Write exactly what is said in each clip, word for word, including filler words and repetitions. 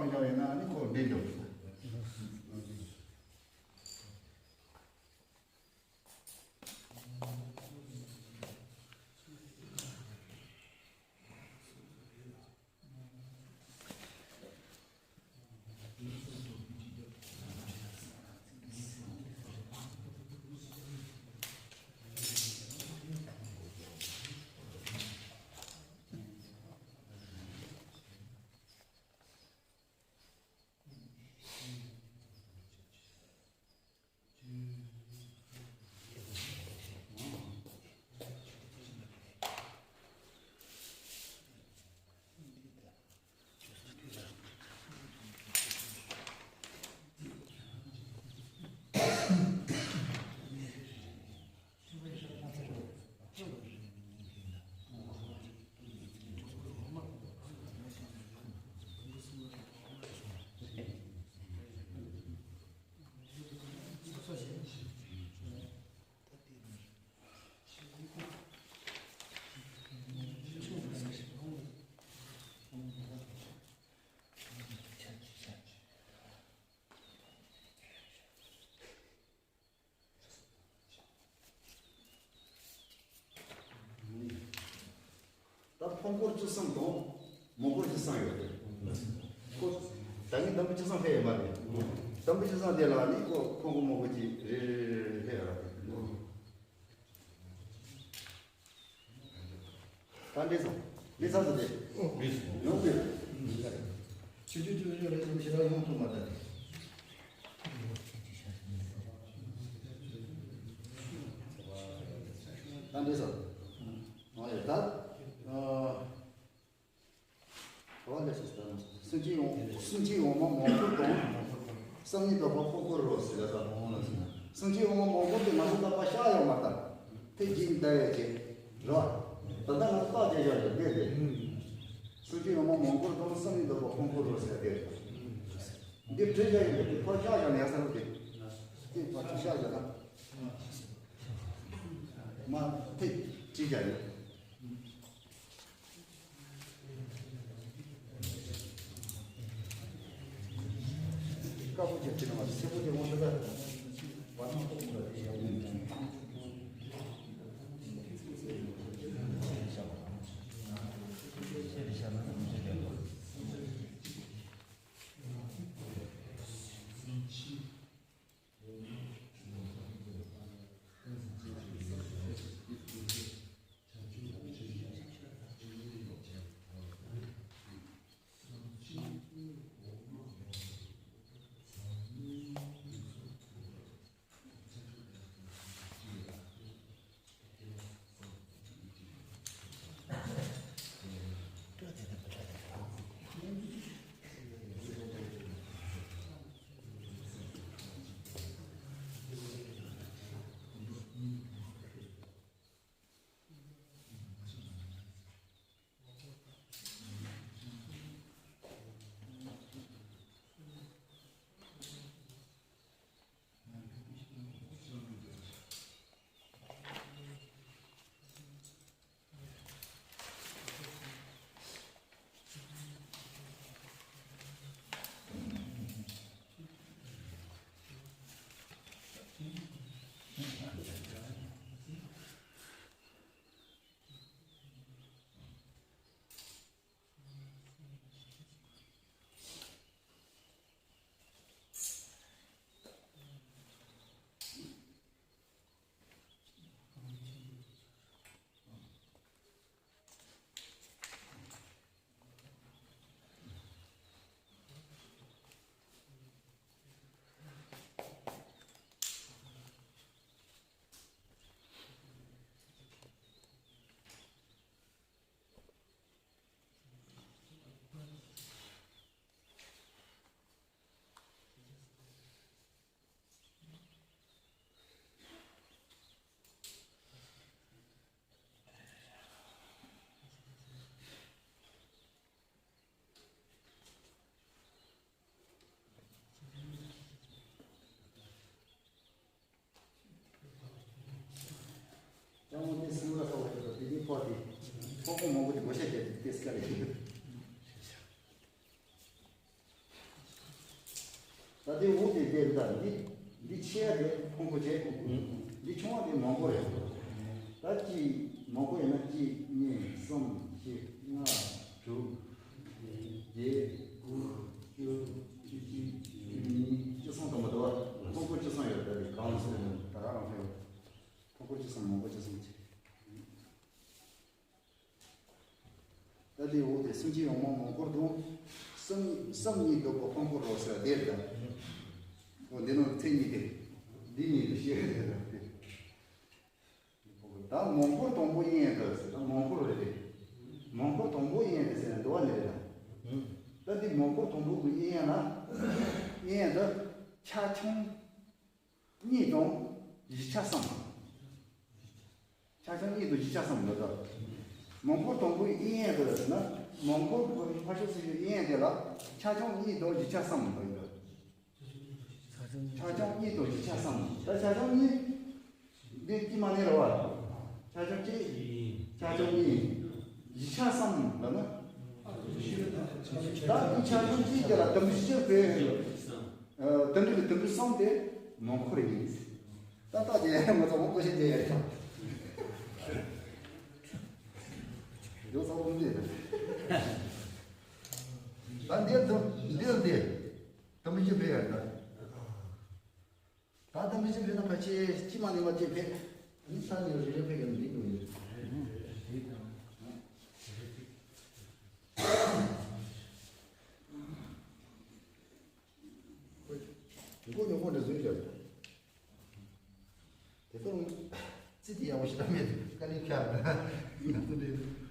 འདྲ་ཡིན་ན་ནི་ཁོ་འདྲེན་འགྲོ། ད་ཕུང་སྐོར་བཅུ་གསུམ་དང་མོན་སྐོར་བཅུ་གསུམ་ཡོད་རེད། ཁོ་ད་ནི་དུམ་བུ་བཅུ་གསུམ་ཕེབས་ཡོད་མ་རེད། དུམ་བུ་བཅུ་གསུམ་དེ་ལ་ནི་ཁོ་ཕུང་སྐོར་མོན་སྐོར་གྱི་རེ་རེ་རེ་རེ་ཕེབས་ཡོད་རེད། ད་འདྲེས་སོང་། འདྲེས་ཚར་སོང་སྟེ། ཡོང་དུས། ཆུ་ཆུ་ཆུ་ཆུ་རེད་སོང་ཞེ་དྲག་ཡོང་ཐུབ་མ་ཐལ། ད་འདྲེས་སོང་། ཨ་ཡ་ད། ཨ། ག་བ་ལས་སོང་ད་ན། སེམས་ཅན་ཡོངས་སེམས་ཅན་ཡོངས་མ་མང་པོ་དང་། བསམ་ཡས་འདོད་པ་ཕུང་སྐོར་རོ་ཟེར་ལ་ད་འོང་ལ་ཟེར་ན། སེམས་ཅན་ཡོངས་མ་མང་པོ་དེ་ང་ཚོ་ལ་པ་ཤ་ཡོང་མ་ད། དེ་རྗེས་འདའ་ཡོད་ཅེས། རོ། ད་ལྟ་ང་ཚོ་རྟགས་བྱས་བཞག་ཡོད་དེ་དེ། སེམས་ཅན་ཡོངས་མ་མང་པོ་དང་བསམ་ཡས་འདོད་པ་ཕུང་སྐོར་རོ་ཟེར་དེ། འདི་བྲིས་བཞག་ཡོད་དེ་ཕོ་ཤ་ཡོང་ཡ་ས་རུ་དེ། དེ་ཕོ་ཤ་ཡོང་ན། མ་དེ་བྲིས་བཞག་ཡོད། དཀར་པོ་ཅན་ཁྲིད་ནས་མ་སེར་པོ་དེ་མོ་ཤོད་ད། བར་སྣང་སྟོབས་མོ་ལ་དེ་ཡག་པོ་མི་འདུག་ལྕམ་མོ་དེ་སིང་ལ་སོགས་པ་ཞིག་ལ་དེ་དུས་ཕོག་སྟེ། ཕོག་པ་མང་པོ་དེ་བགོ་བཤའ་བྱས་ཏེ་དེ་སྐད་ལས་ཤེས། ད་དེ་འོ་དེ་དེ་རེད། ད་འདི་འདི་ཆེ་བ་དེ་ཕུང་པོ་བྱས། འདི་ཆུང་བ་དེ་མང་པོ་རེད། ད་གཅིག་མང་པོ་ཡིན་ན་གཅིག་གཉིས་གསུམ་བཞི་ལྔ་དྲུག་བརྒྱད་དགུ་བཅུ་བཅུ་གཅིག་བཅུ་གཉིས་བཅུ་གསུམ་དང་མ་འདུག་བ། ཕུང་པོ་བཅུ་གསུམ་ཡོད། ད་དེ་གང་སོང་ད་ག་རང་ཕེབས། ཕུང་པོ་བཅུ་གསུམ་མང་པོ་བཅུ་གསུམ་བྱས། ད་དེ་འོ་དེ་སུམ་ཅུ་ཡོངས་མང་མང་པོར་དང་། གསུམ་གསུམ་གཉིས་ལྡོག་པ་ཕུང་པོ་རོ་ཟེར་བ་དེ་རེད་ད། འོ་འདི་ནང་མཚན་ཉིད་དེ། འདི་གཉིས་ལ་ཤེས་རེད་ད། ད་མང་པོར་དང་པོ་དབྱེ་ཡས་དེ་ཟེར། ད་མང་པོར་རེད་དེ། མང་པོར་དང་པོ་དབྱེ་ཡས་དེ་ཟེར་ན་འདི་བ་ནས་རེད་ད། ད་འདི་མང་པོར་དང་པོ་གི་དབྱེ་ཡས་ན། དབྱེ་ཡས་དེ་ཆ་ཆུང་གཉིས་དང་བཞི་ཆ་གསུམ། ཆ་ཆུང་གཉིས་དང་བཞི་ཆ་གསུམ་ལ་ད། མང་པོར་དང་པོའི་དབྱེ་ཡས་དེ་ལ་ཟེར་ན། མང་པོར་ཕར་ཕྱོགས་སུ་ཡོད་དབྱེ་ཡས་དེ་ལ་ཆ་ཆུང་གཉིས་དང་བཞི་ཆ་གསུམ་ལ་ཡོད། ཆ་ཆུང་གཉིས་དང་བཞི་ཆ་གསུམ། ད་ཆ་ཆུང་གཉིས་འདི་དཀྱིལ་མ་ནས་རེད་བ། ཆ་ཆུང་གཅིག་ཆ་ཆུང་གཉིས། བཞི་ཆ་གསུམ་ལབ་ན། ད་འདི་ཆ་ཆུང་གཅིག་དེ་ལ་དུམ་བུ་བཞི་ཅིག་བེད་ཡོད། ཨ། དུམ་བུ་ལ་དུམ་བུ་གསུམ་དེ་མང་པོར་ཡིན། ད་ལྟ་དེ་ང་ཚོ་མང་པོ་ཞིག་བསྡད་ཡོད་རེད། ཡོད་ཚ་པོ་འདི་རེད། ད་འདིར་དུམ་འདིར་འདི་དུམ་བུ་བཞི་བེད་ཡོད་རེད། ད་དུམ་བུ་བཞི་བེད་ན་ཕལ་ཆེར་དཀྱིལ་མ་ནས་མར་ཅིག་བེད། ཨ་ནི་ས་ནས་རེ་རེ་བེད་ཡོད་ན་འགྲིག་གི་ཡོད་རེད། མགོ་ཉོག་པོ་འདྲ་བཟོས་བཞག་དེ་ཚོ་རྩིས་དེ་ཡག་པོ་ཞིག་ད་མེད། དཀའ་ལས་ཁག་ང་ཚོ་འདྲ།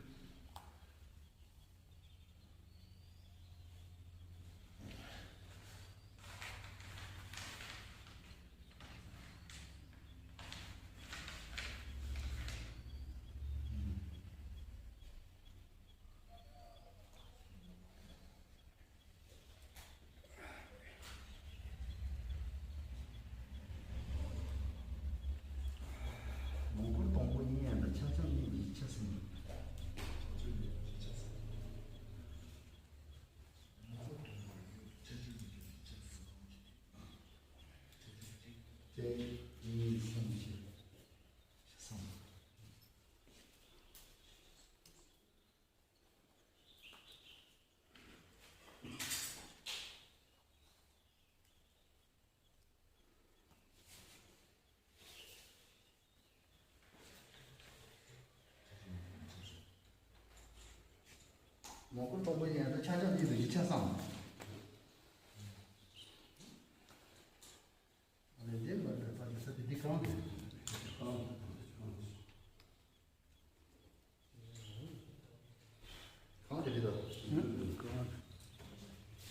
མང་པོར་དང་པོ་དབྱེ་ཡས་དང་ཆ་ཆུང་གཉིས་ཀྱི་ཆ་གསུམ། གཅིག་གཉིས་གསུམ་བཞི། གསུམ། མང་པོར་དང་པོ་ཡིན་ན་ཆ་ཆུང་གཉིས་དང་བཞི་ཆ་གསུམ། ཨ་ནི་འདི་མ་རེད། ད་ས་དེ་འདི་གང་རེད། གང་རེད། གང་དེ་རེད་དོ།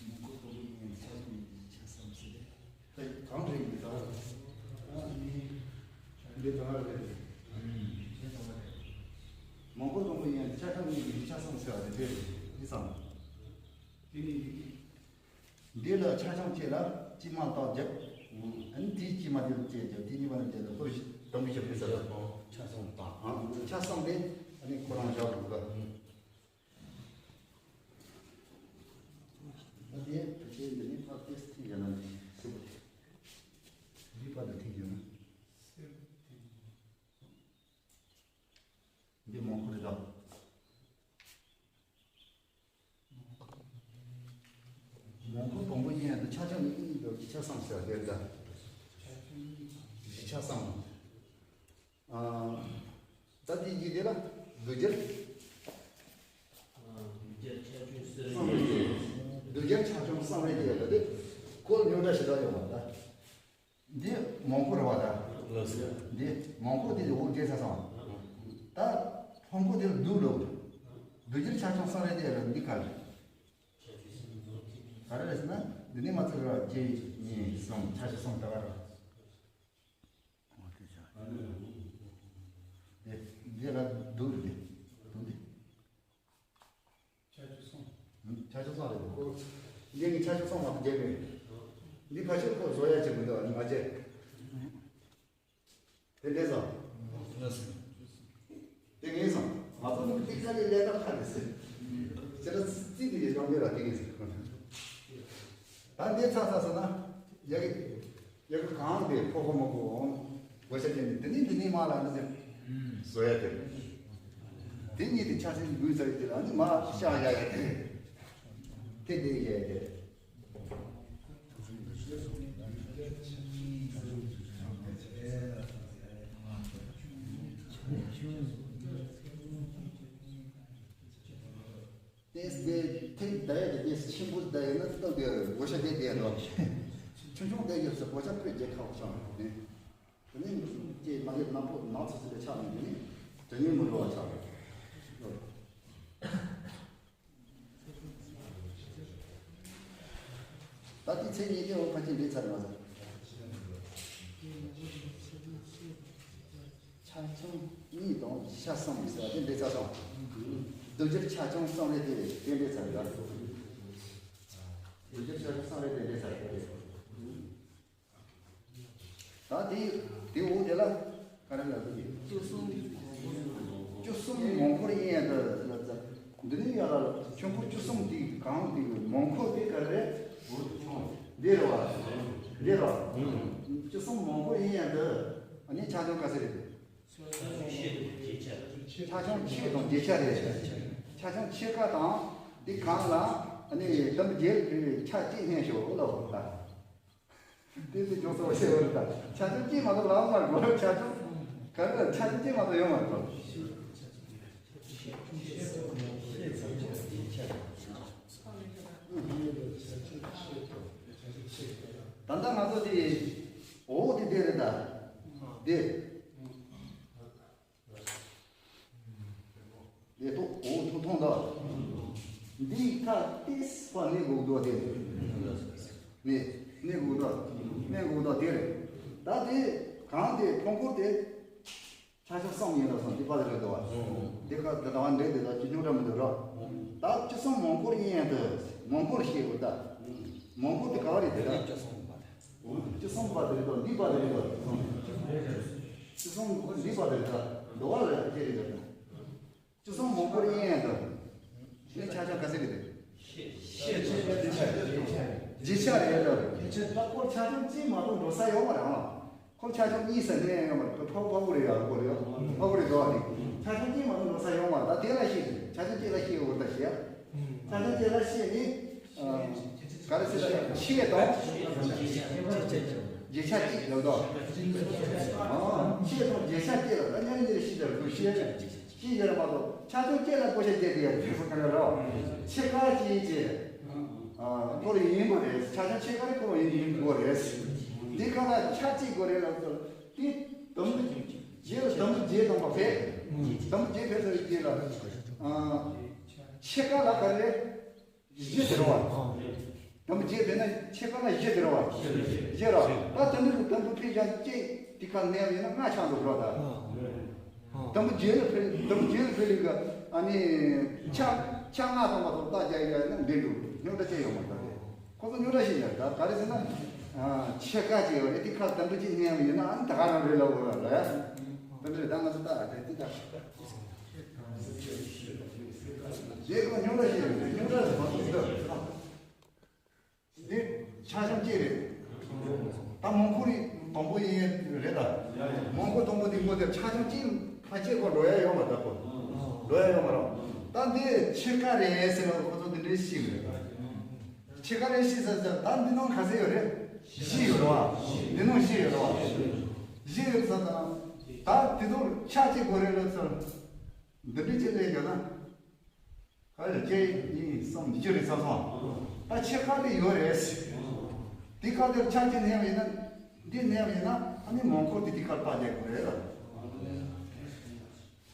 མང་པོ་དང་པོ་ཡིན་ན་ཆ་ཆུང་གཉིས་དང་བཞི་ཆ་གསུམ་ཟེར་ཏེ། ད་གང་རེད་འདི་ད། ཨ་ནི་འདི་གང་རེད། མང་པོ་དང་པོ་ཡིན་ན་ཆ་ཆུང་གཉིས་དང་བཞི་ཆ་གསུམ་ཟེར་བ་རེད། དེ་རེད། འདི་ཙམ། དེ་ནི་འདི། འདི་ལ་ཆ་ཆུང་གཅིག་ལ་དཀྱིལ་མ་དག་བརྒྱབ། ཨ་ནི་དེའི་དཀྱིལ་མ་དེ་ལ་གཅིག་བརྒྱབ། དེའི་གཉིས་པ་ལ་གཅིག་བརྒྱབ། ཁོ་བཞི་དང་པོ་བཞི་བརྒྱབ་ཟེར་ལ། ཆ་གསུམ་དང་། ཨ། ཆ་གསུམ་དེ་ཨ་ནི་ཁོ་རང་བཞག་དགོས་ཀ། ཨ་དེ་ཕལ་ཆེར་འདི་ནི་ཕར་ཏོག་ཙམ་ཐིག་བཞག་ན་འདི་སུ་བ་དེ། འདི་བར་དུ་ཐིག་བཞག་ན། འདི་མང་པོ་རེད་ད། མང་པོ་དང་པོ་ཡིན་ཡང་ཆ་ཆུང་གཉིས་དང་བཞི་ཆ་གསུམ་ཟེར་བ་དེ་རེད་ད། བཞི་ཆ་གསུམ། ཨ། ད་དེ་གི་དེ་ལ་བསྡུ་སྦྱོར། བསྡུ་སྦྱོར་ཆ་ཆུང་གསུམ་རེད་དེ། བསྡུ་སྦྱོར་ཆ་ཆུང་གསུམ་རེད་དེ་ལ་དེ་ཁོ་ཉོ་འདྲ་ཞིག་ད་ཡོང་བ་ད། འདི་མང་པོ་རེད་བ་ད། ལགས་སོ། འདི་མང་པོ་དེ་འོ་བརྒྱད་ས་སོང་། ད་ཕུང་པོ་དེ་ལ་བསྡུ་ལོ། བསྡུ་སྦྱོར་ཆ་ཆུང་གསུམ་རེད་དེ་ལ་འདི་ག་རེད། ག་རེ་རེད་ཟེར་ན་འདི་ནས་མ་ཚུར་ར་གཅིག་གཉིས་གསུམ་ཆ་ཆུང་གསུམ་ད་ག་རེད། འདི་འདི་ལ་བསྡུ་རེད་དེ། བསྡུ་འདི། ཆ་ཆུང་གསུམ། ཆ་ཆུང་གསུམ་རེད། ཁོ་འདི་ནི་ཆ་ཆུང་གསུམ་མ་གཏོགས་བརྒྱབ་མེད། འདི་ཕལ་ཆེར་ཁོ་བཟོ་ཡ་ཅིག་མི་འདུག་ཨ་ནི་མ་བརྗེད། དེ་འདྲས་སོ། དེ་ངེས་སོང་། ང་ཚོ་ནི་ཏིག་ཙ་ལས་ལས་ཀ་ཁ་ལས་སེ། ཁྱེད་རང་རྩིས་དེ་ཡི་སྦྱོང་མེད་ལ་དེ་ངེས་སོང་། ད་འདི་ཚ་ཚ་སོང་ན། ཡ་གི་ཡ་གི་གང་དེ་ཕོ་ཁོ་མོ་ཁོ་འོང་། གོ་ཤ་ཅན་དེ་ནི་དེ་ནི་མ་ལ་ནི་བཟོ་ཡ་དེ། དེ་གཉིས་དེ་ཆ་ཤས་འགུལ་ཚར་དེ་ལ་ནི་མ་ཤ་ཡ་ཡ་དེ། དེ་དེ་ཡ་དེ། ཏེས་དེ་ཐེངས་ད་ཡ་དེ་ཏེས་ཆེན་པོ་ད་ཡིན་ན་སྟབས་བདེ་བོ་ཤ་དེ་དེ་འགྲོ། ཆུང་ཆུང་དེ་ཡོད་ས་གོ་ཆ་དཔེ་རྒྱལ་ཁ་བོ་ཆགས་ནས་དེ་ནི་ཀྱེ་མ་གི་ནག་པོ་ནག་ཚ་ཚ་དེ་ཆགས་ནས་དེ་ནི་དོན་སྙིང་མི་འགྲོ་བ་ཆགས་རེད། ད་ལྟའི་ཚེ་གཉིས་ཀའི་འོག་ཕལ་ཆེར་འདྲེས་ཚར་མ་ཟད། ཆ་ཆུང་གཉིས་དང་ཤ་གསུམ་ཟེར་བ་དེ་འདྲེས་ཚར་སོང་། བསྡུ་སྒྱུར་ཆ་ཆུང་གསུམ་རེ་དེ་དེ་འདྲེས་ཚར་རེད། བསྡུ་སྒྱུར་ཆ་ཆུང་གསུམ་རེ་དེ་འདྲེས་ཚར་རེད། ད་དེ་དེ་འོག་དེ་ལ་ག་རེ་ལབ་དགོས་ཀྱི། བཅུ་གསུམ་མོན་གྷོར་དབྱིན་ཡན་དུ་ལབ་ཙང་། འདི་ནི་ཡ་ལ་ཆོས་འཁོར་བཅུ་གསུམ་དེ་གང་དེ་མོན་གྷོ་དེ་ག་རེ་རེད། འདི་རེད་བ། འདི་རེད་བ། བཅུ་གསུམ་མོན་གྷོར་དབྱིན་ཡན་དུ་ཨ་ནི་ཆ་ཆུང་ག་ཚོད་རེད། ཆ་ཆུང་ཕྱེད་དང་བརྒྱད་ཆ་རེད། ཆ་ཆུང་ཕྱེད་ཀ་དང་འདི་གང་ལ་ཨ་ནི་དུམ་བརྒྱད་ཆ་གཅིག་བསྣན་ཤོག་ལབ་ད། དེ་ཚོ་ཅུང་ཟད་བཤད་པ་རེད་ད། ཆ་ཆུང་གཅིག་མ་གཏོགས་ལབ་མ་དགོས། ཆ་ཆུང་ག་རེ་ལ་ཆ་ཆུང་གཅིག་མ་གཏོགས་ཡོད་མ་རེད། ད་ལྟ་ང་ཚོ་དེ་འོག་དེ་དེ་རེད་ད། དེ། ལས་ཐོག་འོ་ཐུག་ཐོང་དང་། འདི་ཁ་ཏིས་པ་ནི་གུག་རྡོ་དེ། ནི་ནི་གུག་རྡོ། ནི་གུག་རྡོ་དེ་རེད། ད་དེ་གང་དེ་ཕུང་པོ་དེ་ཆ་ཆུང་གསུམ་ཡིན་ལ་སོང་དེ་པ་དེ་རེད་དོ། དེ་ཁ་དེ་དང་འདྲེ་དེ་དང་ཅི་ཉུང་འདྲ་མི་འདུག་རོ། ད་བཅུ་གསུམ་མོན་གྷོར་དབྱིན་ཡན་དུ་མོན་གྷོར་ཤེས་དགོས་ད། མོན་གྷོ་དེ་ག་བ་རེད་དེ་ད། བཅུ་གསུམ་པ་དེ་རེད་དོ། འདི་པ་དེ་རེད་དོ། བཅུ་གསུམ་འདི་པ་དེ་རེད་ད། འདི་པ་རེད་དོ། བཅུ་གསུམ་མོན་གྷོར་དབྱིན་ཡན་དུ། ནི་ཆ་ཆུང་ག་ཚོད་རེད་དེ། བརྒྱད་ཆ་རེད་དོ། ད་ཁོ་ཆ་ཆུང་གཅིག་མ་གཏོགས་འགྲོ་ས་ཡོད་མ་རེད་ཨང་། ཁོ་ཆ་ཆུང་གཉིས་ཟེར་ནས་ཡོད་མ་རེད། ཕ་ཕ་བུ་རེད་ཡ། ཕ་བུ་རེད་ཡ། ཕ་བུ་རེད་དོ། ཨ་ནི་ཆ་ཆུང་གཉིས་མ་གཏོགས་འགྲོ་ས་ཡོད་མ་རེད། ད་དེ་ལ་ཤེས་དེ། ཆ་ཆུང་གཅིག་ལ་ཤེས་འོ་ད་ཤེས་ཡ། ཆ་ཆུང་གཅིག་ལ་ཤེས་ནི། ག་རེ་ཟེར་ད་ཕྱེད་དང་། བརྒྱད་ཆ་གཅིག་ལབ་དོ། ཕྱེད་དང་བརྒྱད་ཆ་གཅིག་ལ་ད་མཉམ་གཉིས་ལ་ཤེས་ད་རུ་ཤེས། ཅི་ཡོད་མ་གཏོགས་ཆ་ཆུང་སྐྱེ་ལ་བགོ་བཤའ་རྒྱག་གི་ཡ་དེ་ཚོ་ག་རེ་རོ། ཕྱེད་ཀ་ཅིག་ཅེས། ཨ་ཁོ་རང་ཡིན་དགོས་རེད། ཆ་ཆུང་ཕྱེད་ཀ་རེད། ཁོ་རང་ཡིན་ཡིན་དགོས་རེད། འདི་ག་ལ་ཆ་གཅིག་དགོས་རེད་ལབ་ཚོ་དེ་དུམ་བརྒྱད་ལ་དུམ་བརྒྱད་དང་པ་ཕེབས། དུམ་བརྒྱད་ཕེབས་ཚར་རྗེས་ལ། ཨ་ཕྱེད་ཀ་ལ་ག་རེ་རེད། བཞི་དེ་རེད་བ། དུམ་བརྒྱད་དེ་ན་ཕྱེད་ཀ་ན་བཞི་དེ་རེད་བ། བཞི་རེད། ད་དེ་ནི་དུམ་བུ་ཕེབས་ཀྱང་གཅིག་དེ་ཁ་ནས་ཡིན་ན་ལྔ་ཆགས་འདུག་རོ་ད། དུམ་བུ་བརྒྱད་ལ་ཕེབས། དུམ་བུ་བརྒྱད་ལ་ཕེབས་ལིང་ག་ཨ་ནི་ཆ་ཆ་ལྔ་དང་མ་གཏོགས་རྟགས་རྒྱག་ཡ་ཡིན་ན་འདི་འདུག་ཉོ་འདྲ་ཅན་ཡོད་མ་རེད་ད། ཁོ་ཚོ་ཉོ་འདྲ་ཞིག་ཡ་ད་ག་རེ་ཟེར་ན། ཕྱེད་ཀ་ཅིག་ཡོད་རེད། དེ་ཁ་དུམ་བུ་གཅིག་ནས་ཡིན་ན་ཨ་ནི་ད་ག་རང་རེད་ལབ་དགོས་ར་ལ་ཡ། དེ་འདྲ་རེད། ད་ང་ཚོ་ལྟ་ར་དེ་དེ་ལྟ། རྗེས་ཁོ་ཉུང་ར་ཞིག་རེད། ཉུང་ར་ཞིག་མ་གཏོགས་འདི་ཆ་ཆུང་གཅིག་རེད། ད་མོན་གྷོ་རི་དང་པོ་ཡིན་རེད་ད། མོན་གྷོ་དང་པོ་འདི་མགོ་དེར་ཆ་ཆུང་གཅིག་ཕལ་ཆེར་ཁོ་འགྲོ་ཡ་ཡོད་མ་རེད་ད། ཁོ་འགྲོ་ཡ་ཡོད་མ་རེད། ད་འདི་ཕྱེད་ཀ་རེད་ཟེར་བ་ཁོ་ཚོ་འདི་འདྲའི་ཤེས་རེད་ད། ཕྱེད་ཀ་རེད་ཤེས་ཟེར་ཟེར། ད་འདི་ནང་ག་ཚོད་ཡོད་རེད། བཞི་ཡོད་རེད་བ། འདི་ནང་བཞི་ཡོད་རེད་བ། བཞི་ཡོད་ཟེར་ད། ད་དེ་ཚོར་ཆ་གཅིག་དགོས་རེད་ལབ་ཚར། འདི་འདྲ་ཅིག་ལས་ཀྱང་ན། ཧ་ལས་གཅིག་གཉིས་གསུམ་བཞི་རེད་ཚར་སོང་། ད་ཕྱེད་ཀ་དེ་ཡོད་རེད། དེ་ཁ་དེར་ཆ་གཅིག་ནས་ཡིན་ན། འདི་ནས་ཡིན་ན་ཨ་ནི་མོན་གྷོ་དེ་དེ་ཁར་རྟགས་རྒྱག་དགོས་རེད་ལ།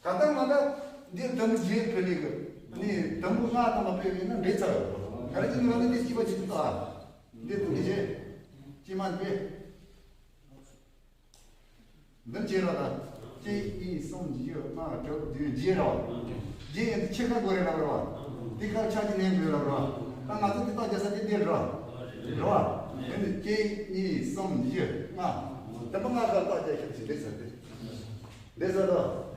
ག་ད་མ་ད་འདིར་དུམ་བུ་བརྒྱད་ཕེབས་ལེ་གི། ཨ་ནི་དུམ་བུ་ལྔ་དང་མ་ཕེབས་ཡིན་ན་འདྲེས་ཚར་བ། ག་རེ་ཡིན་ན་འདི་སྐྱིད་པ་ཅིག་ད། འདི་དུམ་བུ་བརྒྱད་ཅིག་མ་ཕེབས། འདི་བྱེད་རོགས་དང་། གཅིག་གཉིས་གསུམ་བཞི་ལྔ་དྲུག་བདུན་བརྒྱད་རོགས། བརྒྱད་ཡིན་དུས་ཕྱེད་ཀ་དགོས་རེད་ལབ་རོགས། འདི་ཁར་ཆ་གཅིག་ནས་དགོས་ལབ་རོགས། ད་ང་ཚོ་འདི་རྟགས་རྒྱག་ས་འདི་འདིར་རོགས། རོགས། དེ་ནི་གཅིག་གཉིས་གསུམ་བཞི་ལྔ། དུམ་བུ་ལྔ་ཁར་རྟགས་རྒྱག་ཤེས་ཀྱི་འདི་ཟེར་ཏེ། འདི་ཟེར་རོགས།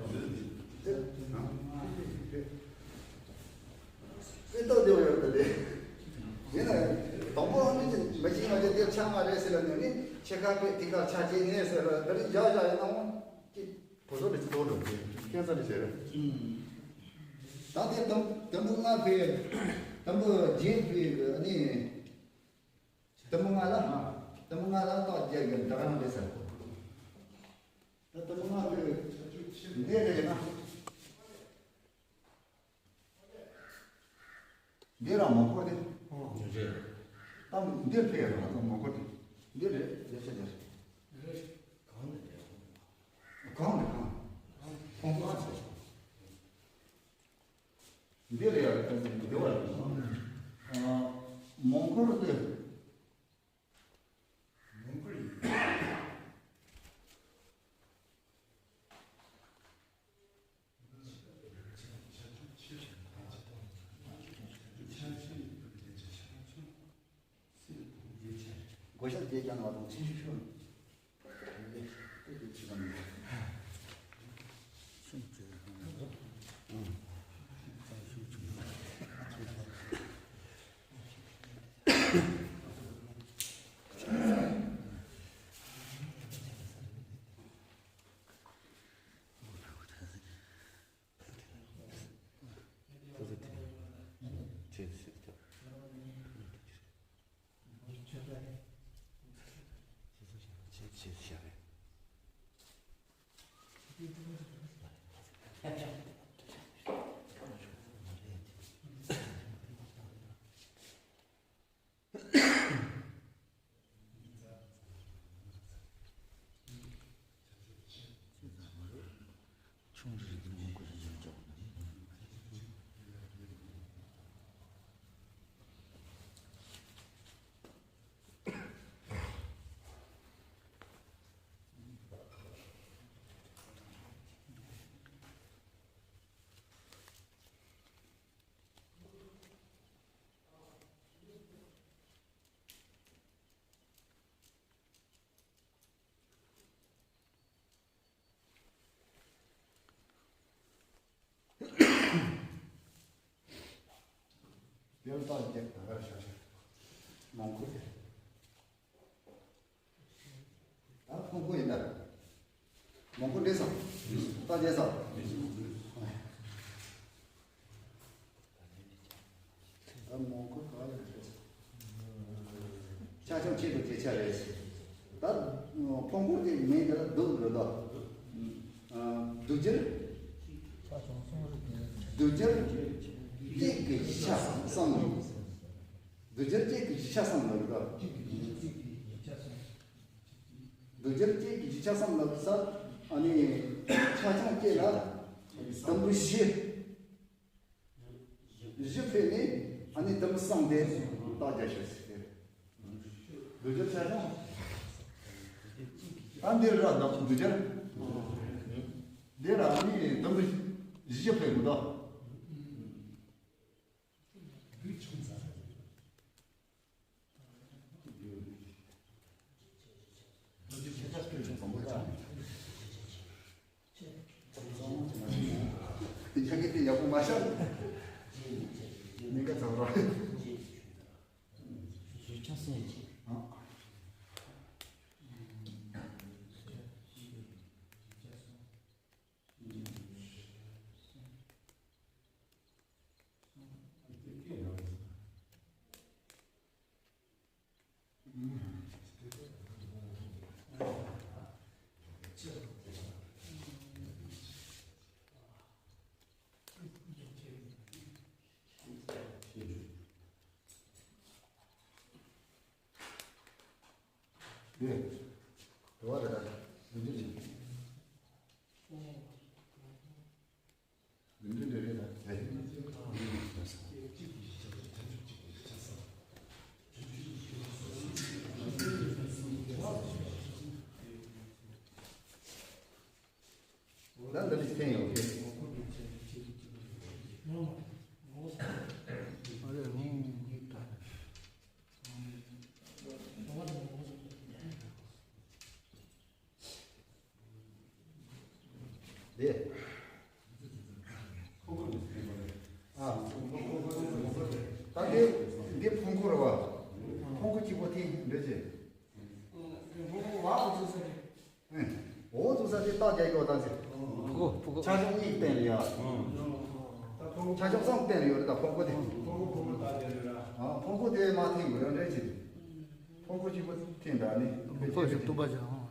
དཔེ་ཏོག་ཏོ་ཡོད་རེད་དེ། ཡིན་ན་དང་པོ་ཨ་ནི་ མི་གཅིག་མ་གཅིག་དེར་ཆགས་མ་རེད་ཟེར་ལ་ནི་ནི་ཕྱེད་ཀ་པས་དེ་གར་ཆགས་ཀྱི་ནས་ཟེར་ལ་འདི་རིགས་བཞག་བཞག་ཡིན་ནའང་ཅི། བུ་ཚོ་འདི་ཚོ་འགྲོ་གི་ཁྱད་མཚར་ནི་བྱས་རེད། ད་དེ་དུམ་དུམ་བུ་ལྔ་པས་དུམ་བུ་བརྒྱད་པས་ནི་དུམ་བུ་ལྔ་ལ་དུམ་བུ་ལྔ་ལ་རྟགས་བརྒྱབ་ཡོད་ད་ག་རང་རེད་ཟེར། ད་དུམ་བུ་ལྔ་པས་འདི་རེད་ན། འདི་རང་མོ་འཁོར་དེ། རེད། ད་འདིར་ཕེབས་ཡོད་རང་ད་མོ་འཁོར་དེ། འདི་རེད་ལས་བྱ་འདིར། གང་ནས་གང་། ཁོང་ཁོང་ཚོ། འདི་རེད་ཡ་ད་འདི་བ་རེད། མོ་འཁོར་དེ། མོ་འཁོར་ཡིན། བགོ་བཤའ་བྱས་ཀྱང་ང་དང་ཆེ་ཤོས་ཤོར། དེར་རྟགས་བརྒྱད་ད་གར་བཞག་བཞག་མང་ཁུ་དེ། ད་ཕུང་པོ་ཡིན་ད། མང་པོ་འདྲེས་སམ། རྟགས་བརྒྱད་སམ། ད་མང་པོ་ག་ལ་འདྲེས། ཆ་ཆུང་ཆེད་དུ་བྱེད་ཆ་རེད། ད་ཕུང་པོ་དེ་མིང་དེ་ལ་གདུགས་རེད་དོ། གདུགས་རྒྱུར། གདུགས་རྒྱུར་སྐྱེད་ཀྱི་གཞི་ཆ་གསུམ་ལ། གདུགས་རྒྱུར་སྐྱེད་ཀྱི་གཞི་ཆ་གསུམ་ལ་རེད་དོ། གདུགས་རྒྱུར་སྐྱེད་ཀྱི་གཞི་ཆ་གསུམ་ལ་ས། ཨ་ནི་ཆ་ཆུང་སྐྱེད་ལ་དུམ་བུ་བཞི། བཞི་ཕེབས་ནས་ཨ་ནི་དུམ་བུ་གསུམ་དེ་རྟགས་བརྒྱད་ཤོད་ཟེར་ཏེ། གདུགས་རྒྱུར་ཆ་ཆུང་། ད་འདིར་ར་གདུགས་རྒྱུར། འདིར་ཨ་ནི་དུམ་བུ་བཞི་ཕེབས་མི་འདུག་ཡ་གི་དེ་ཡག་པོ་མ་ཤར། མི་འགའ་ཚང་རོགས། ད་འདི་ལས་ཕན་ཡོད་གི། དེ། ཨ། ད་འདི་འདི་ཕུང་ཁུ་རེད་བ། ཕུང་ཁུ་ པོ་ཐིག་འདྲ་ཅིག་འོ་བ་འོ་ཚོ་ས་རེད། ཨེ། འོ་ཚོ་ས་དེ་རྟགས་རྒྱག་ཡོད་ད་ཟེར། ཕུ་གུ་ཕུ་གུ། ཆ་ཤོག་གཉིས་བསྟན་རེད་ཡ། ཆ་ཤོག་གསུམ་བསྟན་རེད་ཡོད་རེད་ད་ཕུང་པོ་དེ། ཕུང་པོ་ཕུང་པོ་རྟགས་རྒྱག་རེད་ར། ཨ་ཕུང་པོ་དེ་མ་ཐིག་མི་ར་འདྲ་ཅིག་ཕུང་པོ་གཅིག་པོ་ཐིག་འདྲ་ནི། ཕུང་པོ་ཞིག་ཏུ་པ་ཅིག་ཨང་།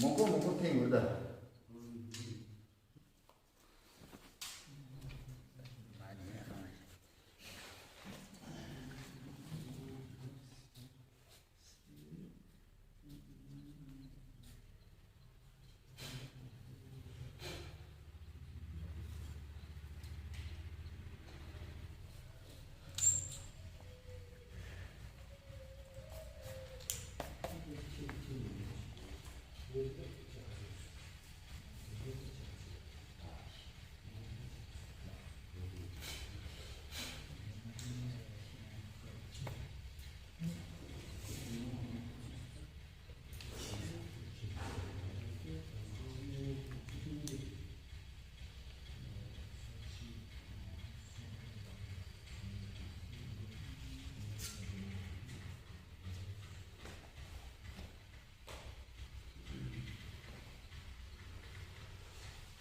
མང་པོ་མང་པོ་འཐེན་ཡོད་ད།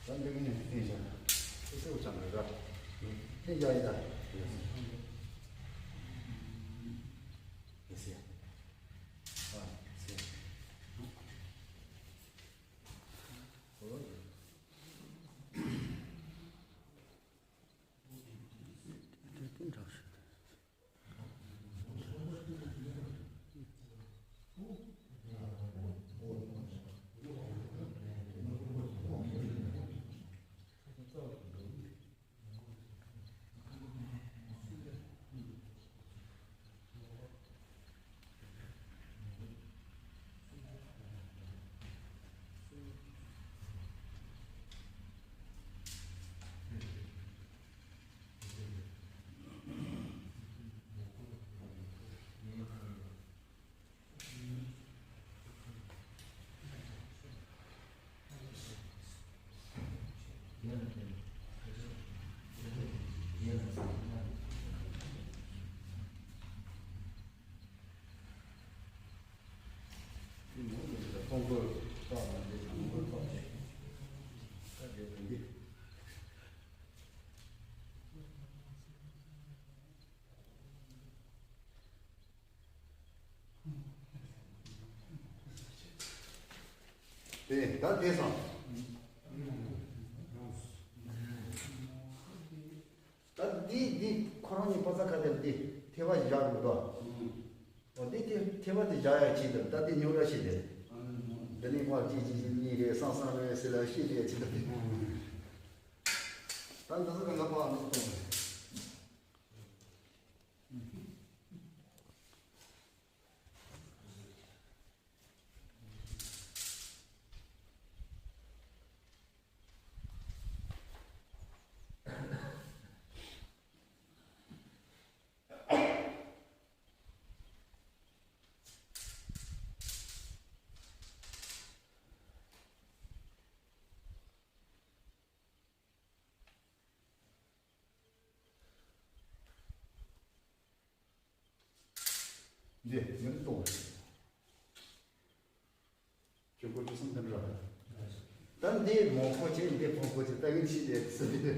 ད་འདི་གི་ནས་བསྟན་བཞག་ཨེ་སེ་འུ་ཅང་རེད་ར། བསྟན་བཞག་ཡིན་ད། ཡེ་སི་ཡ། ཨ་སེ། དེ་ད་དེ་སང་། ད་འདི་འདི་ཁོ་རང་གཉིས་པ་ས་ཁ་དེར་འདི་ཐེ་བ་བཞག་འདུག་དོ། འོ་འདི་དེ་ཐེ་བ་དེ་བཞག་ཡ་ཆེད་དུ་ད་འདི་ཉོ་ར་ཤི་དེ། འདི་ནི་ཕར་གཅིག་གཅིག་གཅིག་གཉིས་རེད་བསམ་བསམ་རེད་ཟེར་ལ་ཤི་རེད་ཆེད་དུ་དེ། ད་འདི་ཚོ་གང་ག་པ་ཨ་ནུ་གཏོང་། འདི་མི་འདི་གཏོང་བ་རེད། ཆོས་འཁོར་བཅུ་གསུམ་ལྡན་ར། ད་འདི་མོ་ཁོ་ཆེ་འདི་ཕོ་ཁོ་ཆེ་ད་གིན་ཕྱི་ལས་སུ་འདི།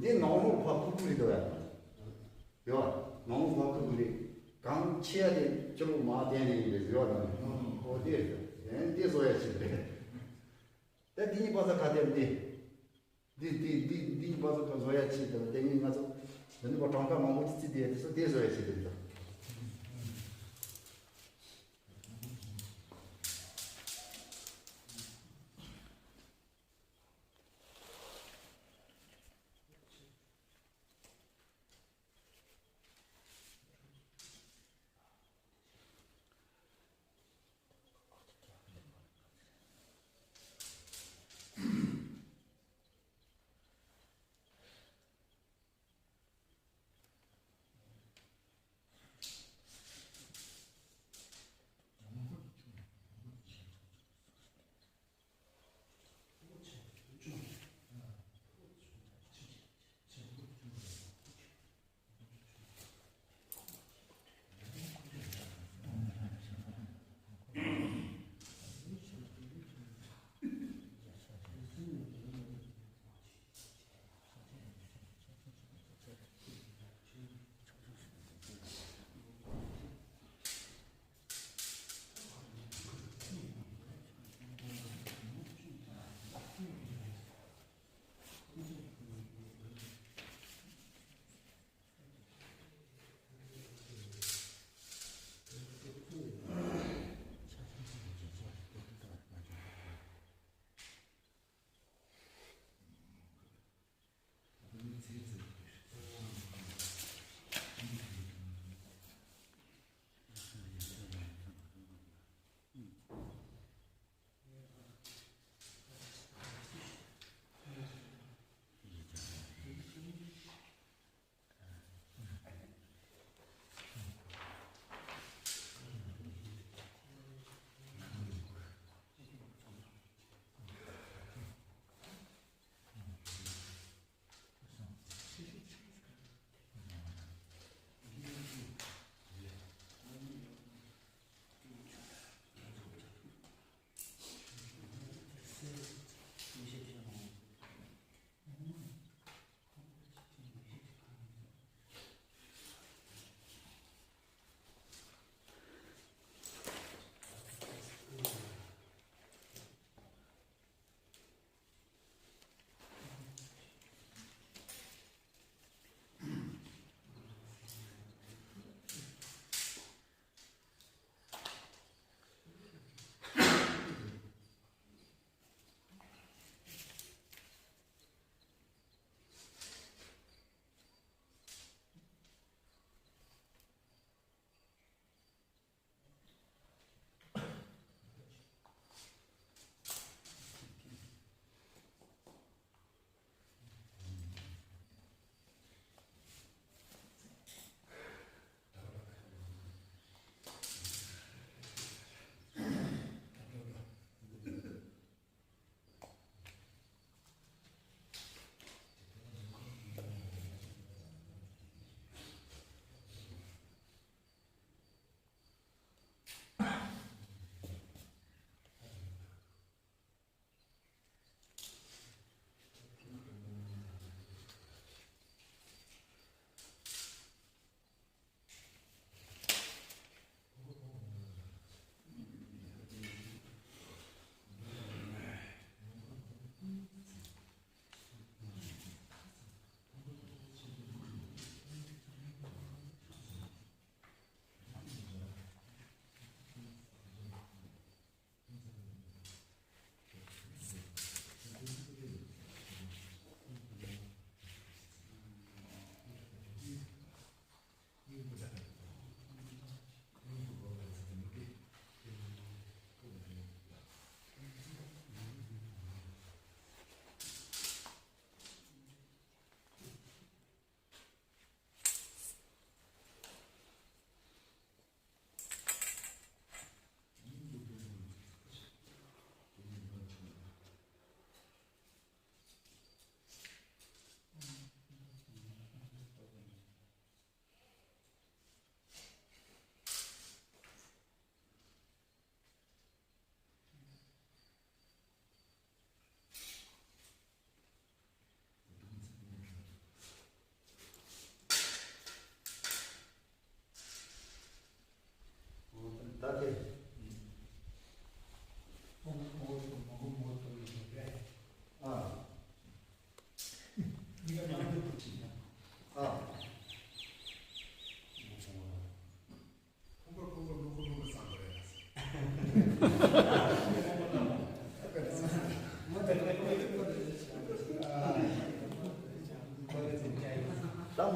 འདི་ནང་མོ་ཕ་ཕུ་ཕུ་རེད་དོ་ཡ། ཡོ། ནང་མོ་ཕ་ཕུ་ཕུ་རེད། གང་ཆེ་ཡ་དེ་ཅི་ལོ་མ་བསྟན་ནས་ཡིན་པས་ཡོ་ན། ཨོ་དེ་རེད། དེ་བཟོ་ཡ་ཆེ་རེད། ད་འདི་གཉིས་པ་ས་ག་དེར་འདི། འདི་འདི་འདི་འདི་གཉིས་པ་ཚོ་ག་བཟོ་ཡ་ཆེད་དུ་དེ་ནི་ང་ཚོ་འདི་ནི་པ་གྲངས་ཀ་མང་པོ་ཅིག་བརྩིས་ཏེ་དེ་ཚོ་དེ་བཟོ་ཡ་ཆེད་དུ་འདུག་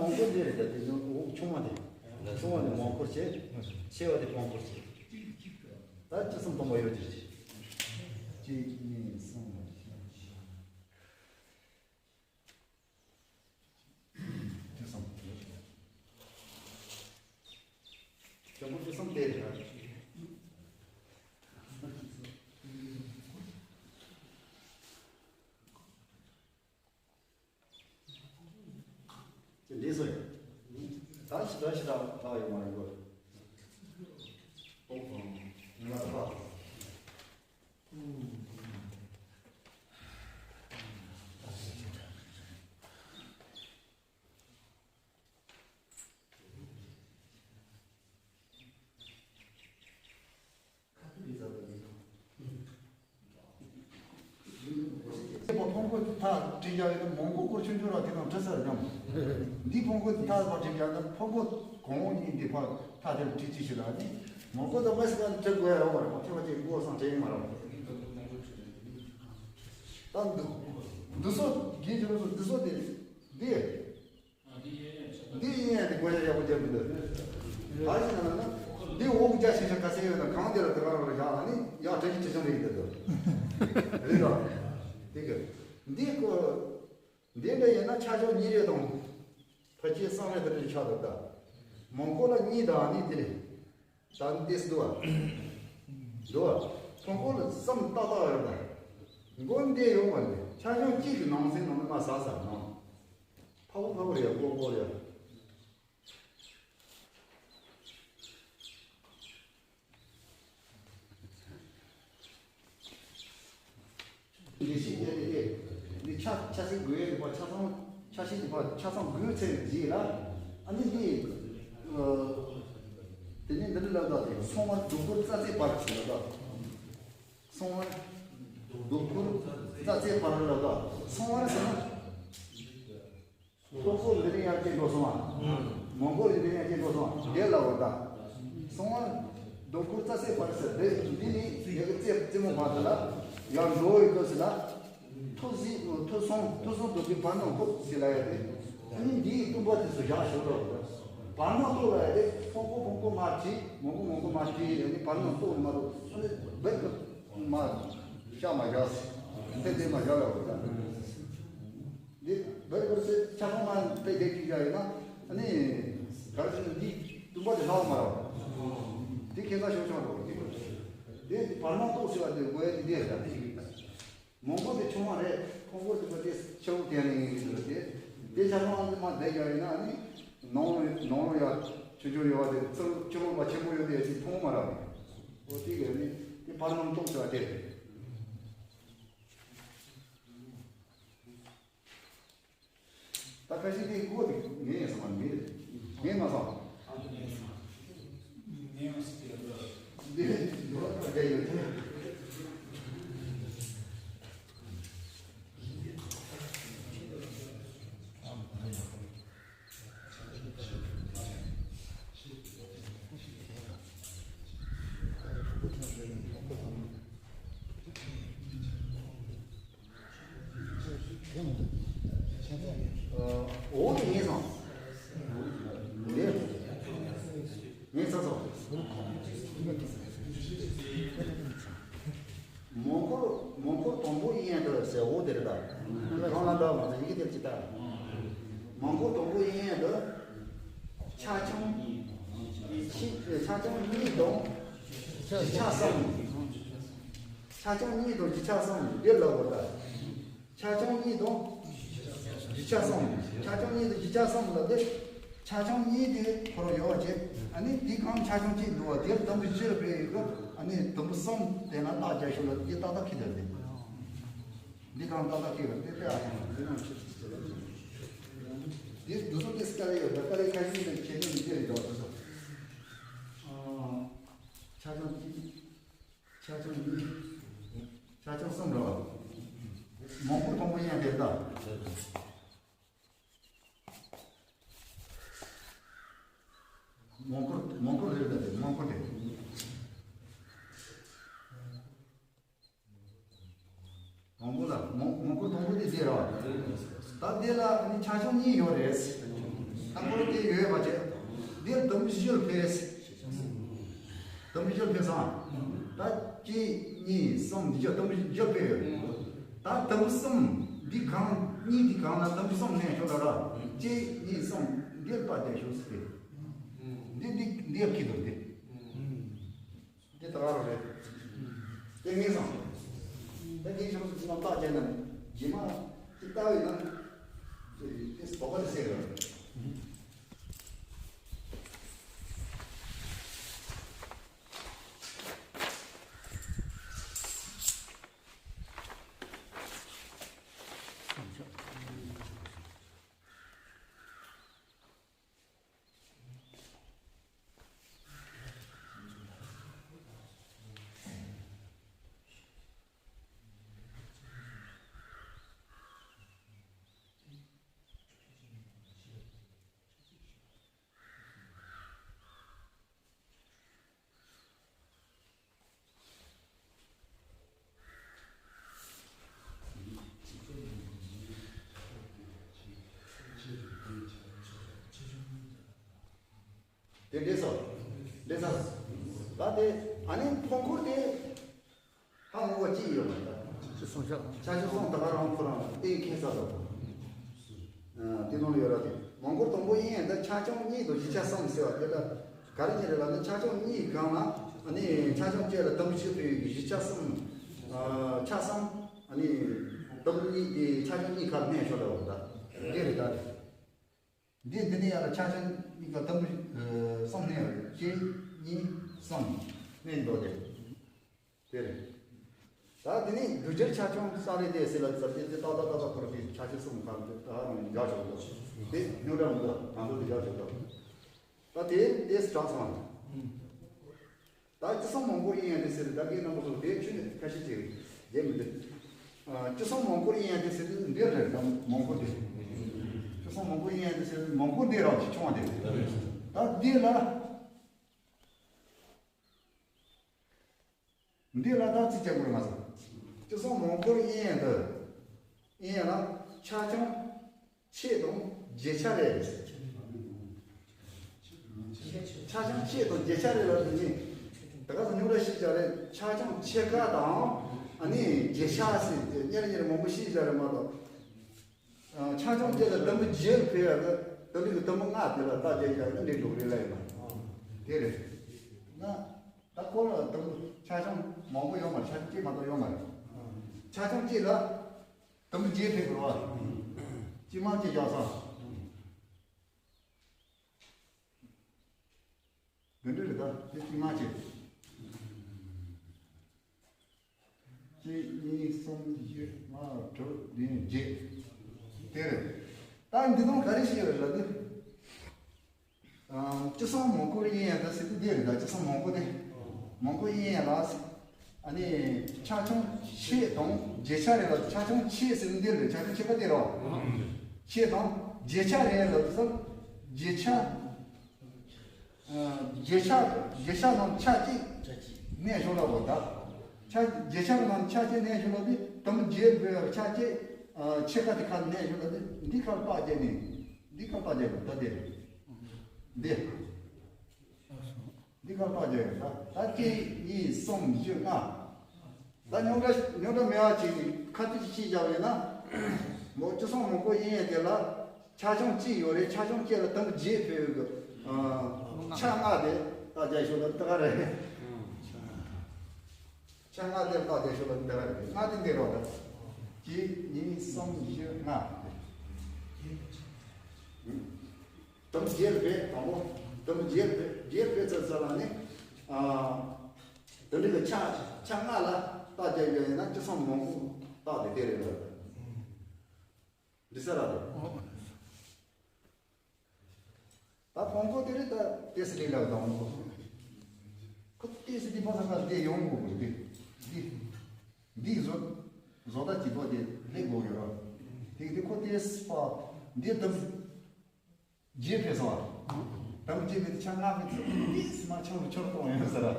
མང་པོ་འདི་རེད་ད། དེ་ནི་འོག་ཆུང་བ་དེ། ཆུང་བ་དེ་མང་པོར་བྱེད། ཆེ་བ་དེ་སྤང་པོར་བྱེད། ད་བཅུ་གསུམ་སྟོང་པ་ཡོད་ཀྱི་རེད། གཅིག་གཉིས་གསུམ། བཅུ་གསུམ། ཇོ་མོ་བཅུ་གསུམ་དེ་རེད། ཅི་འདྲ་སོང་ཡ། ད་ཞི་དྲག་ཞི་དྲག་ལྟ་བ་ཡོད་མ་རེད་གོ། ཨོ། ང་ལ་ད། ཕུང་པོ་ཐག་བྲིས་ཡག་ཡིན་ན་མང་པོ་སྐོར་ཆུང་ཆུང་ར་དེ་དང་འདྲ་ས་རེད་སྙམ། འདི་ཕུང་པོ་ཐག་ཕར་བྲིས་ཡག་ན་ཕུང་པོ་གང་གཉིས་འདི་ཕར་ཐག་དེར་བྲིས་ཅི་ཞིག་ལ་ནི་མང་པོ་དང་མ་སི་ཀ་འབྲི་དགོས་ཡ་ཡོད་མ་རེད། མ་ཁྱོད་ཀྱི་མགོ་སང་དྲན་མ་རེད། ད་འདུག་འདི་སོ་རྒན་གྱི་རོ་སོ་འདི་སོ་དེ་འདི། འདི་ཡིན་ཡང་དེ་དགོས་ཡ་ཡག་པོ་རྒྱབ་མི་འདུག་ག་རེ་ཟེར་ན་ན། འདི་འོག་རྒྱ་ཆེ་ཆུང་ག་ཚད་ཡོད་ན་གང་དེ་ལ་དེ་ག་རང་ལ་བཞག་ཨ་ནི་ཡག་གྲ་ཞིག་ཆེ་ཆུང་རེད་འདི་འདུག་རེད་དོ། དེ་གི་འདི་ཀོ། འདི་འདྲ་ཡིན་ན་ཆ་ཆུང་གཉིས་རེད་དང་། ཕལ་ཆེར་གསུམ་རེད་དེ་འདྲ་ཆགས་འདུག་ད་མང་པོ་ལ་གཉིས་དང་ཨ་ནི་དེ་རེད། ད་འདི་སུ་འདུག་བ། འདུག་བ། ཕུང་པོ་ལ་བསམ་ཏག་ཏག་ཡོད་པ། མགོ་འདི་ཡོད་པ་ནི་ཆ་ཆུང་གཅིག་གི་ནང་ཚན་ནང་ནས་མ་ཟ་ཟ་ནང་། ཕ་བོ་ཕ་བོ་རེད་ཡ་མགོ་མགོ་རེད་ཡ། འདི་ཤེས་རྒྱ་དེ་དེ། འདི་ཆ་ཆ་ཤས་དགོས་ཡས་དེ་པ་ཆ་ཚང་ཆ་ཤས་དེ་པ་ཆ་ཚང་དགོས་ཚད་རྗེས་ལ། ཨ་ནི་འདི། ཨ། དེ་ནས་འདི་འདྲ་ལབ་ད་དེ་སོང་བར་ལྡོག་ཕུར་རྩ་རྩེ་བར་ཞེས་ལབ་ད། སོང་བར་ལྡོག་ཕུར་རྩ་རྩེ་བར་ལབ་ད། སོང་བར་ཟེར་ན། ལྡོག་ཕུར་འདི་ནས་ཡར་སྐྱེས་འགྲོ་སོང་ཨ། མང་པོ་འདི་ནས་ཡར་སྐྱེས་འགྲོ་སོང་ཨ། དེ་ལ་འོ་ད། སོང་ཨ། ལྡོག་ཕུར་རྩ་རྩེ་བར་ཟེར་དེ་འདི་ནི་ཡ་གི་རྩེ་རྩེ་མོ་བར་དུ་ལ། ཡར་འགྲོ་བའི་སྐབས་སུ་ལ། ཐུག་གཟིགས་ཐུག་སོང་ཐུག་སོང་ལྡོག་པའི་བར་སྣང་ཁོག་ཟེར་ལ་ཡ་དེ། ཨ་ནི་འདིའི་སྟོང་པ་དེ་ཚོ་བཞག་ཞོར་ལ་འོ་ད། བར་སྣང་རྟོགས་ལ་ཡ་དེ་ཕུང་པོ་ཕུང་པོ་མ་བྲིས་མང་པོ་མང་པོ་མ་བྲིས་ཡ་ནི་བར་སྣང་རྟོགས་མ་རྟོགས་ཨ་ནི་བེད་ཀི་མ་ཤ་མ་བཞག་ཟེར་དེ་དེ་མ་བཞག་ལ་འོ་ད། འདི་བར་བར་སེ་ཆ་ཚང་མ་དཔེ་དེ་ཅིག་ཡ་ཡིན་ན་ཨ་ནི་ག་རེ་ཟེར་ན་འདི་སྟོང་པ་དེ་ལྷག་མ་རེད། འདི་ཁྱད་མཚར་ཤོག་ཆོག་རེད། འདི་བར་སྣང་རྟོགས་ཟེར་བ་དེ་དགོས་ཡ་དེ་འདི་རེད། མང་པོ་དེ་ཆུང་བ་རེད། ཕུང་པོ་དེ་པ་དེ་ཆེ་བོ་དེ་ནས་ཡིན་ཟེར་བ་དེ། དེ་ཆ་ཚང་ཨ་ནི་མ་བསྡད་ཡ་ཡིན་ན་ཨ་ནི་ནང་ནང་ཡ་ཆུང་ཆུང་ཡོད་བ་དེ་ཚུར་ཆུང་བ་ཆེན་པོ་ཡོད་དེ་ཅིག་མཐོང་མ་རེད། འོ་དེ་ག་ནི་དེ་བར་སྣང་རྟོགས་ཟེར་བ་དེ་རེད། ད་ཁ་ཤས་དེ་ཀོ་དེ་ངས་ཡང་སོང་བ་མེད། ངས་མ་སོང་། འདི་ཡོད་ད་ཡོད་དེ། འོ་དེ་ངས་སོང་། ངས་ཚར་སོང་། མང་པོ་མང་པོ་དང་པོ་ཡིན་ཡང་འདུག་ཟེར་འོ་དེ་རེད་ད། གང་ལ་འདྲ་མ་ཟེར་ཡི་གེ་དེབ་ཅིག་ལྟ། མང་པོ་དང་པོ་ཡིན་ཡང་འདུག་ཆ་ཆུང་ཆ་ཆུང་གཉིས་དང་བརྒྱ་ཆ་གསུམ། ཆ་ཆུང་གཉིས་དང་བརྒྱ་ཆ་གསུམ་འདི་ལ་འོ་ད། ཆ་ཆུང་གཉིས་དང་བརྒྱ་ཆ་གསུམ། ཆ་ཆུང་གཉིས་དང་བརྒྱ་ཆ་གསུམ་ལ་དེ། ཆ་ཆུང་གཉིས་དེ་ཁོ་རང་ཡོད་པ་བྱས། ཨ་ནི་དེ་གང་ཆ་ཆུང་གཅིག་འདུག་བ་དེར་དུམ་བུ་བཞི་རུ་སྤེལ་ཡོད་གི། ཨ་ནི་དུམ་བུ་གསུམ་དེ་ན་རྟགས་རྒྱག་ཤོག་ལ་དེ་ཏག་ཏག་ཁེལ་འདུག་དེ། འདི་གང་ཏག་ཏག་ཁེལ་བ་དེ་དེ་ཨ་ཧོང་དེ་ནང་ཆེ་ཆེ་ཆེ་ལ་དེ་འདུག་སོ་དེ་སྐ་ལེ་ཡོད་ད་སྐ་ལེ་ཁ་ཤས་དེ་ཆེ་ཆུང་གཉིས་དེ་རེད་འདུག་སོ། ཆ་ཆུང་གཅིག་ཆ་ཆུང་གཉིས། ཆ་ཆུང་གསུམ་རེད་བ། མང་པོ་མཐོང་པོ་ཡིན་དེ་ལྟ། མང་པོ་མང་པོ་རེད་ལ་དེ་མང་པོ་རེད། མང་པོ་ལ་མང་མང་པོ་མཐོང་པོ་དེ་དེ་རེད་བ། ད་དེ་ལ་ནི་ཆ་ཆུང་གཉིས་ཡོད་རེད། དང་པོ་དེ་ཡོད་པ་བྱས། འདིར་དུམ་བུ་བཞི་ཕེབས། དུམ་བུ་བཞི་ཕེབས་སོང་། ད་གཅིག་གཉིས་གསུམ། འདི་ཕྱོགས་དུམ་བུ་བཞི་ཕེབས་ཡོད། ད་དུམ་བུ་གསུམ་འདི་གང་། གཉིས་འདི་གང་ན་དུམ་བུ་གསུམ་ནས་ཤོག་ལ་ར། གཅིག་གཉིས་གསུམ། འདིར་ལྟ་རྒྱག་ཤོག་ཟེར་ཏེ། འདི་འདི་འདིར་ཁྱེར་འདུག་སྟེ། འདི་ད་ག་རང་རེད། དེ་ངེས་སོང་། ད་ངེས་སོང་ཟེར་ན་རྟགས་བརྒྱབ་ན་རྗེས་མ་དེ་ལྟ་བས་ན་དེ་དོགས་པ་དེ་སེལ་རོགས། དེ་འདྲས་སོ། འདྲས་ས། ད་དེ་ཨ་ནི་ཕུང་ཁུར་དེ་ཧ་ངོ་བོ་གཅིག་ཡོད་མ་རེད་ད། ཅི་གསུང་ཤག་ཆ་ཤས་གསུམ་ད་ག་རང་ཁོ་རང་གཏན་འཁེལ་ས་དང་། ཨ། དེ་ནང་ལ་ཡོད་ར་དེ། མང་པོ་དང་པོ་ཡིན་ཡང་ད་ཆ་ཆུང་གཉིས་དང་བཞི་ཆ་གསུམ་ཟེར་བ་དེ་ལ་ག་རེ་ཉིད་རེད་ལབ་ན། ཆ་ཆུང་གཉིས་སྒང་ལ་ཨ་ནི་ཆ་ཆུང་གཅིག་ལ་དུམ་བུ་བཞི་ཕེབས་ཡོད། བཞི་ཆ་གསུམ། ཨ། ཆ་གསུམ། ཨ་ནི་དུམ་བུ་གཉིས་དེ་ཆ་ཆུང་གཉིས་ཁར་གནས་ཤོག་ལབ་པ་ད། འདི་རེད་ད། འདི་འདི་ནས་ཡར་ཆ་ཆུང་གཉིས་ཀ་དུམ་བུ་གསུམ་གནས་ཡོད་རེད། གཅིག་གཉིས་གསུམ་གནས་འདུག་སྟེ། དེ་རེད། ད་དེ་ནས་རྒྱུ་འབྱོར་ཆ་ཆུང་ས་རེད་དེ་ཟེར་ལ་ཟེར་ཏེ་དེ་ཏག་ཏག་ཏག་ཏག་ཁོ་ར་དེ་ཆ་ཆུང་གསུམ་ཁར་དེ་ད་རང་འཇགས་ཆོག་འདུག་དེ་རྙོག་དྲ་མི་འདུག་ང་ཚོ་དེ་འཇགས་ཆོག་འདུག་ད་དེ་དེ་དྲག་སོང་། ད་ཅི་གསུང་མང་པོ་ཡིན་ཡང་དེ་ཟེར་ད་གའི་རྣམ་པ་ཚོ་དེ་ཆུ་ནས་ཁ་ཤས་ཅིག་རྒྱས་མི་འདུག་ཅི་གསུང་མང་པོ་ཡིན་ཡང་དེ་ཟེར་དུས་འདིར་རེད། ད་མང་པོ་དེ། ཅི་གསུང་མང་པོ་ཡིན་ཡང་དེ་ཟེར་དུས་མང་པོ་འདི་རང་གི་ཆུང་བ་དེ། ད་འདི་ལ། འདི་ལ་ད་ཚིག་གཅིག་པོ་རེད་མ་ཟད། ཅི་གསུང་མང་པོ་ཡིན་ཡང་དེ། ཡིན་ཡང་ན་ཆ་ཆུང་ཆེ་དང་བརྒྱད་ཆ་རེད། ཆ་ཆུང་ཆེ་དང་བརྒྱད་ཆ་རེད་ལབ་དུས་ནི། ད་ག་ས་རྙོག་དྲ་ཞིག་བྱ་རེད། ཆ་ཆུང་ཕྱེད་ཀ་དང་ཨ་ནི་བརྒྱད་ཆ་ཟེར་ཏེ་གཉེར་གཉེར་མང་པོ་ཞིག་བྱ་རེད་མ་གཏོགས། ཆ་ཆུང་བཅས་ལ་དུམ་བུ་བརྒྱད་ཕེབས་ཡག་གི་དུམ་བུ་གི་དུམ་བུ་ལྔ་དེ་ལ་རྟགས་བརྒྱབ་ཡག་གི་འདྲེ་འགྲོ་གི་རེད་ལབ་ཡིན་པ། དེ་རེད། ན། ད་ཁོ་ལ་དུམ་བུ་ཆ་ཆུང་མང་པོ་ཡོད་མ་རེད། ཆ་ཆུང་གཅིག་མ་གཏོགས་ཡོད་མ་རེད། ཆ་ཆུང་གཅིག་ལ་དུམ་བུ་བརྒྱད་ཕེབས་དགོས་རེད་བ། གཅིག་མ་གཅིག་བཞག་ས། འདི་འདྲ་རེད་ད། དེ་གཅིག་མ་གཅིག་གཅིག་གཉིས་གསུམ་བཞི་ལྔ་དྲུག་བདུན་བརྒྱད། དེ་རེད། ད་འདི་དང་ག་རེ་ཞིག་ཡོད་རེད་ལབ་དུས། ཅི་གསུང་མང་པོ་ཡིན་ཡང་ད་ཟེར་དུས་འདི་རེད་ད། ཅི་གསུང་མང་པོ་དེ། མང་པོ་ཡིན་ཡང་ལ། ཨ་ནི་ཆ་ཆུང་ཕྱེད་དང་བརྒྱད་ཆ་རེད་ལ། ཆ་ཆུང་ཕྱེད་ཟེར་དུས་འདི་རེད། ཆ་ཆུང་ཕྱེད་ཀ་དེ་རེད། ཕྱེད་དང་བརྒྱད་ཆ་རེད་ལ་ཟེར། བརྒྱད་ཆ། བརྒྱད་ཆ། བརྒྱད་ཆ་ནང་ཆ་གཅིག་གནས་ཤོག་ལབ་པ་ད། ཆ། བརྒྱད་ཆ་ནང་ཆ་གཅིག་གནས་ཤོག་ལབ་དུས་དུམ་བུ་བརྒྱད་ཕེབས་ཡག་ཆ་གཅིག་ཕྱེད་ཀ་དེ་ཁར་གནས་ཤོག་ལབ་དུས་འདི་ཁར་རྟགས་བརྒྱབ་ནས། འདི་ཁར་རྟགས་བརྒྱབ་ནས་ད་དེ་རེད། འདི། འདི་ཁར་རྟགས་བརྒྱབ་ཡོད་ད། ད་གཅིག་གཉིས་གསུམ་བཞི་ལྔ། ད་རྙོག་དྲ་རྙོག་དྲ་མེད་པ་ཅིག་ཁ་ཐུག་ཅིག་ཤེས་བཞག་པ་ཡིན་ན། མོ་ཅི་གསུང་མང་པོ་ཡིན་ཡང་དེ་ལ་ཆ་ཆུང་གཅིག་ཡོད་རེད། ཆ་ཆུང་གཅིག་ལ་དུམ་བུ་བརྒྱད་ཕེབས་ཡོད་གི། ཆ་ལྔ་དེ་རྟགས་བརྒྱབ་ཤོག་ལབ་དེ་ག་རེད། ཆ་ལྔ་དེ་རྟགས་བརྒྱབ་ཤོག་ལབ་དེ་ག་རེད། ལྔ་དེ་འདི་རོགས་རེད། གཅིག་གཉིས་གསུམ་བཞི་ལྔ། དུམ་བརྒྱད་ཕེབས། དང་པོ་དུམ་བརྒྱད་ཕེབས། བརྒྱད་ཕེབས་ཚར་ཚར་ལ་ནི། ཨ། དེ་འདྲ་གི་ཆ་ཆ་ལྔ་ལ་རྟགས་བརྒྱབ་ཡོད་ཡིན་ན་ཅི་གསུང་མང་པོ་རྟགས་དེ་དེ་རེད་ལ། འདི་ས་ར་རེད། ད་ཕུང་ཁུར་དེ་རེད་ད། ཏེ་སི་ལི་ལ་དང་པོ་ཁོ་ཏེ་སི་ལི་པ་ས་ཁ་དེ་ཡོང་དགོས་གི་རེད། འདི་འདི་བཟོ་བཟོ་ལྟ་ཅིག་པོ་དེ་ལེགས་དགོས་ཡོད་ར། དེ་དེ་ཁོ་ཏེ་སི་པ་འདི་དུམ་བརྒྱད་ཕེབས་སོང་བ། དུམ་བརྒྱད་ཕེབས་ཏེ་ཆ་ལྔ་ཕེབས་ཏེ་མི་སི་མ་ཆུང་རུ་ཆུང་རུ་གཏོང་ཡོད་ཟེར་ར།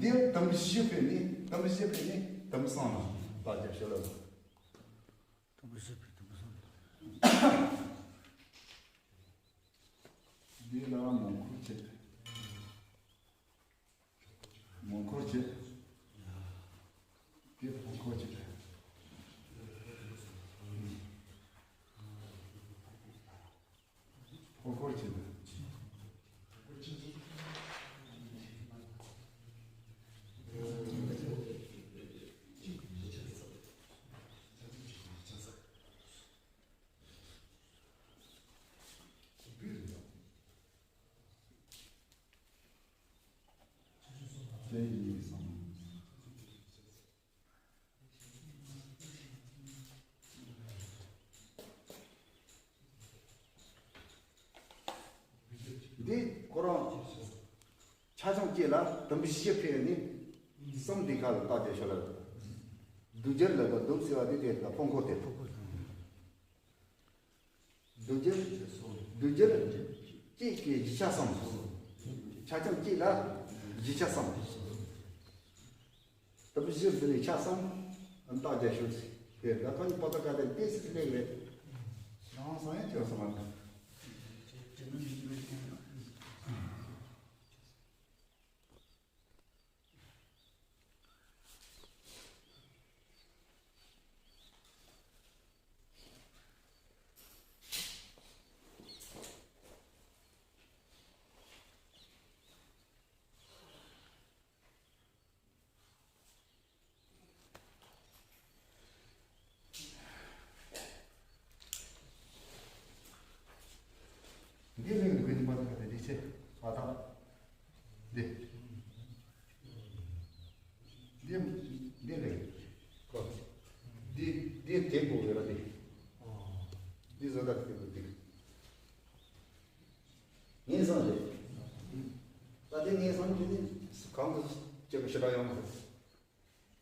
འདིར་དུམ་བཞི་ཕེབས་ནི་དུམ་བཞི་ཕེབས་ནི་དུམ་གསུམ་ལ་རྟགས་བརྒྱབ་ཤོག་ལབ། དུམ་བཞི་ཕེབས་དུམ་གསུམ། འདི་ལ་མོན་གྷོ་བྱེད། མོན་གྷོ་བྱེད། འདི་ཕོ་ཁོ་བྱེད། ཕོ་ཁོ་བྱེད། དེ་ཡིན་སོང་། འདི་ཁོ་རང་ཆ་ཆུང་སྐྱེས་ལ་དུམ་བུ་བཞི་ཕེ་ནི་གསུམ་འདི་ཁ་ལ་བཏགས་ཏེ་ཤོ་ལ། གདུགས་སྦྱར་ལ་གདུགས་ཟེར་བ་འདི་དེ་ལ་ཕུང་ཁོ་དེ། གདུགས་སྦྱར། གདུགས་སྦྱར་གཅིག་གིས་བཞི་ཆ་གསུམ། ཆ་ཆུང་གཅིག་ལ་བཞི་ཆ་གསུམ། དུམ་བུ་བཞི་འདི་ནས་ཆ་གསུམ་བཏགས་རྒྱ་ཤོད་ཟིག་དེ་ད་ཁོ་གཉིས་པོ་ཏོ་ཀ་དེ་ཏོག་ཙམ་ལེགས་རེད། ཡང་སང་ཡང་ཁྱོད་སོང་བ། འདི་ལས་འགུལ་ནི་མ་ཐག་དེ་འདི་ཆེ་བ་དང་། འདི། འདི་འདི་ལས། འདི་འདི་དེ་གོ་ཡོད་ར་འདི། འདི་བཟོ་ལྟ་དེ་གོ་འདི། ངན་སོང་རེད། ད་དེ་ངན་སོང་འདི་ནི་གང་དུ་སྐྱེ་བ་ཞེ་དྲག་ཡོང་མ་རེད།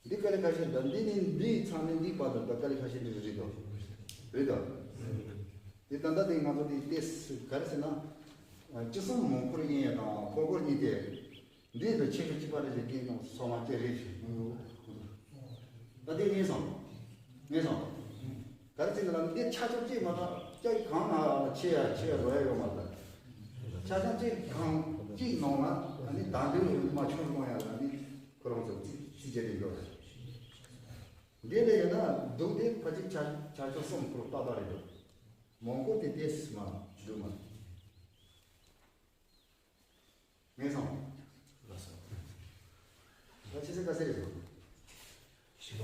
འདི་ཀ་ལི་ཁ་ཤས་འདི་འདི་ནི་འདི་ཚང་ནི་འདི་བར་དུ་ད་ཀ་ལི་ཁ་ཤས་འདི་རེད་དོ། རེད་དོ། དེ་ད་ལྟ་དེ་ང་ཚོ་དེ་ཏེས་ག་རེ་ཟེར་ན། ཅི་གསུང་མོན་གྷོར་གཡེང་ཡ་དང་ཕོ་གྷོར་གཉིས་ཏེ། འདི་ལ་ཆེ་ཤོས་གཅིག་པ་རེ་ཞིག་སྐྱེས་ནོ་སོ་མ་སྐྱེ་རེད་ཞུ། ད་དེ་ངེས་སོང་། ངེས་སོང་། ག་རེ་ཟེར་ན་ལ་འདི་ཆ་ཆོག་ཅིག་མ་ད་སྐྱ་གང་ན་ཆེ་ཡ་ཆེ་ཡ་རོ་ཡ་ཡོད་མ་ད། ཆ་ཆོག་ཅིག་གང་ཅིག་ནང་ན་ཨ་ནི་ད་འདི་ཡོད་མ་ཆོག་མོ་ཡ་ལ་ནི་ཁོ་རང་ཚོ་ཅི་ཅི་བྱེད་དེ་འགྲོ། འདི་ལས་ཡོད་ན་སྡུག་དེ་ཕ་ཅིག་ཆ་ཆ་ཆོག་གསུམ་ཁོ་ཏག་ཏག་རེད་འདུག་མོན་གྷོ་དེ་ཏེས་མ་འདུག་མ། ངེས་སོང་། ལགས་སོ། ད་ཆི་ཟེར་ཁ་ཟེར་རེད་སོང་། ཤི་བ།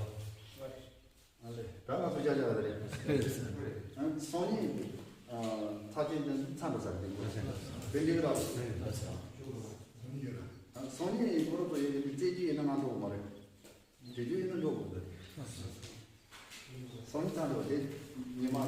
ཨ་ལེ། ད་ང་ཚོ་ཅག་ཅག་ལ་རེད། ཨ་སང་ཉིན་ཨ་ཚ་ཅན་དེ་ཚ་འགྲོ་ས་རེད་དེ་ངོ་ཤེས། དེ་འདྲའི་ར། ཨ་སང་ཉིན་ཁོ་རང་ཚོ་ཡོད་དེ་རྩེད་རྒྱུ་ཡིན་ན་ང་འགྲོ་གི་མ་རེད། དེ་རྒྱུ་ཡིན་ན་འགྲོ་དགོས་འདུག་སང་ཉིན་ཚ་འགྲོ་དེ་ཉི་མ།